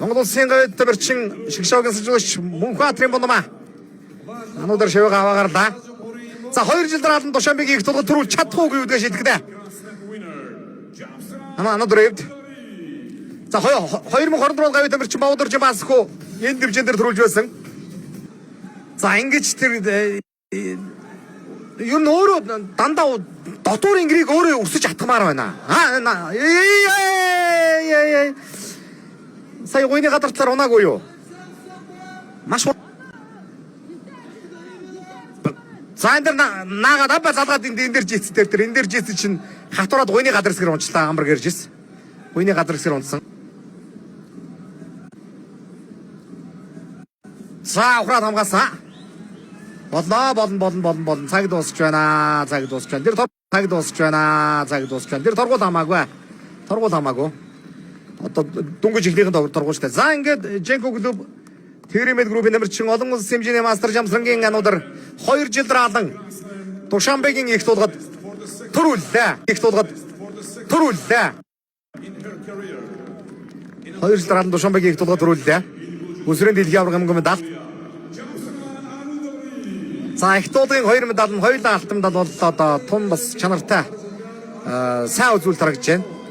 Монгол улсын гавьяат тамирчин Шигшоогийн сажуулагч Мөнхбаатрын бунамаа. Ануудаар шавьгаа аваа гарлаа. За, 2 жил дараа Душанбегийн их тулгад төрүүлж чадах уугүй гэдгээ шийтгэдэ. Ануудар эвд. За, 2024 он гавьяат тамирчин Бавдар Жамаасхүү энэ дивжин дээр төрүүлж байсан. За, ингэж тэр ер нь өөрөө дандаа дотуур ингрийг өөрөө өсөж атгамаар байна. Аа, э сая гуйны гадар талаар унаагүй юу? Маш. За, энэ дэр наагаад аба залгаад энэ дээр жийц дээр энэ дээр жийц чинь хатураад гуйны гадар хэсгэр унчлаа, амар гэрж ирсэн. Гуйны гадар хэсгэр унтсан. За, ухраад хамгаалсан. Болно, болно, болно, болно, болно. Цаг дуусч байна. Цаг дуусч байна. Тэр цаг дуусч байна. Цаг дуусч байна. Тэр торгуул хамаагүй. Торгуул хамаагүй. Одоо дөнгөж эхнийхэн торгуул штэ. За, ингээд Женко клуб Тэрэмэд группийн тамирчин олон улсын хэмжээний мастер Жамсрангийн ануудар 2 жил дараалан Душанбегийн их тулгад төрүүллээ. Их тулгад төрүүллээ. 2 жил дараалан Душанбегийн их тулгад төрүүллээ. Өсвөрийн дэлхийн аварга мөнгө медаль. За, их туулгын 2 медаль нь хоёулаа алтан медаль боллоо. Одоо тун бас чанартай сайн үзүүлэлт харагдаж байна.